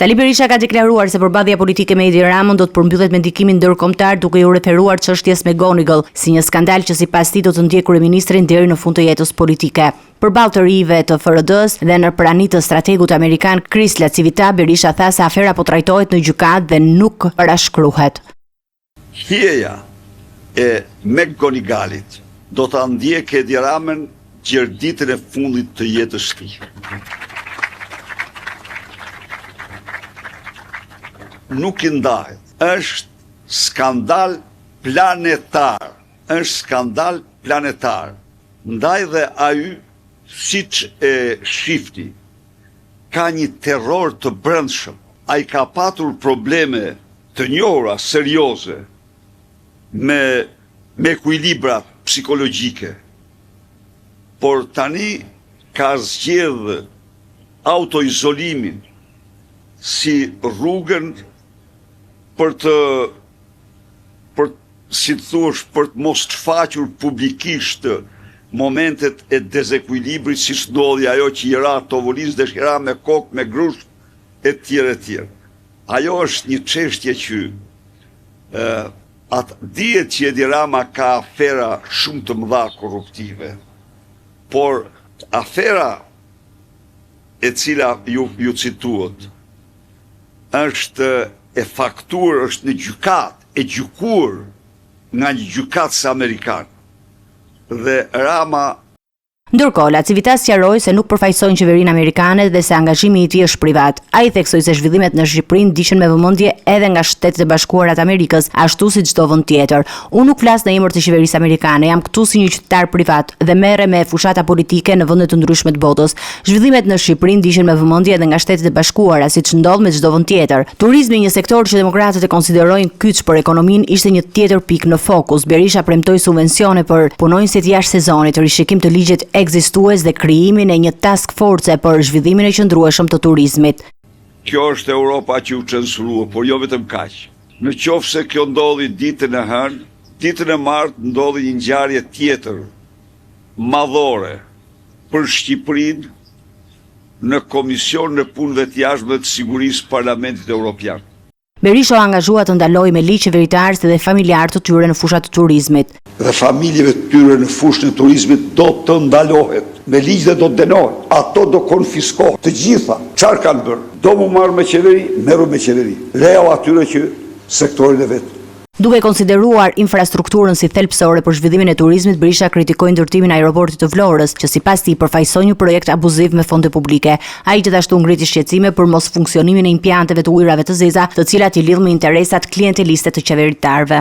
Sali Berisha ka deklaruar se përballja politike me Edi Ramën do të përmbyllet me ndikimin ndërkombëtar duke iu referuar çështjes McGonigal, si një skandal që sipas tij do të ndjekë kryeministrin deri në fund të jetës politike. Përballë të rinjve të FRD-së dhe në prani të strategut amerikan Chris LaCivita, Berisha tha se afera po trajtohet në gjykatë dhe nuk parashkruhet. Hijeja e McGonigalit do ta ndjekë Edi Ramën gjer ditën e fundit të jetës së tij. Nuk i ndahet. Është skandal planetar. Është skandal planetar. Ndaj dhe ai, siç e shihni, ka një terror të brendshëm. Ai ka patur probleme të njohura serioze me me ekuilibrat psikologjike, por tani ka zgjedhë autoizolimin si rrugën për të për si të thuash për të mos shfaqur publikisht momentet e dezekuilibrit siç ndodhi ajo që i ra tavolinës dhe i ra me kokë me grusht e tjerë e tjerë. Ajo është një çështje që atë dihet që Edi Rama ka afera shumë të mëdha korruptive, por afera e cila ju ju cituat është e faktuar, është në gjykatë, e gjykuar nga një gjykatës amerikan dhe Rama Ndërkohë, LaCivita sqaroi se nuk përfaqëson qeverinë amerikane dhe se angazhimi i tij është privat. Ai theksoi se zhvillimet në Shqipëri ndiqen me vëmendje edhe nga Shtetet e Bashkuara të Amerikës, ashtu si çdo vend tjetër. Unë nuk flas në emër të qeverisë amerikane, jam këtu si një qytetar privat dhe merrem me fushata politike në vende të ndryshme të botës. Zhvillimet në Shqipëri ndiqen me vëmendje edhe nga Shtetet e Bashkuara, siç ndodh me çdo vend tjetër. Turizmi, një sektor që demokratët e konsiderojnë kyç për ekonominë, ishte një tjetër pikë në fokus. Berisha premtoi subvencione për punonjësit jashtë sezonit, rishikim të ligjit ekzistues dhe krijimin e një task force për zhvillimin e qëndrueshëm të turizmit. Kjo është Europa që u censurua, por jo vetëm kaq. Në qoftë se kjo ndodhi ditën e hënë, ditën e martë ndodhi një ngjarje tjetër madhore për Shqipërinë në Komisionin e Punëve të Jashtme dhe të Sigurisë së Parlamentit Europian. Berisha u angazhua të ndalojë me ligj qeveritarë si dhe familjarë të tyre në fusha të turizmit. Dhe familjeve të tyre në fushën e turizmit do të ndalohet me ligj dhe do të dënohen. Ato do konfiskohen të gjitha. Çfarë kanë bërë? Do m'u marrë me qeveri, merru me qeveri. Lejau atyre që sektorin e vet. Duke konsideruar infrastrukturën si thelbësore për zhvillimin e turizmit, Berisha kritikoi ndërtimin e aeroportit të Vlorës, që sipas tij përfaqëson një projekt abuziv me fonde publike. Ai gjithashtu ngriti shqetësime për mosfunksionimin e impianteve të ujërave të zeza, të cilat i lidh me interesat klienteliste të qeveritarëve.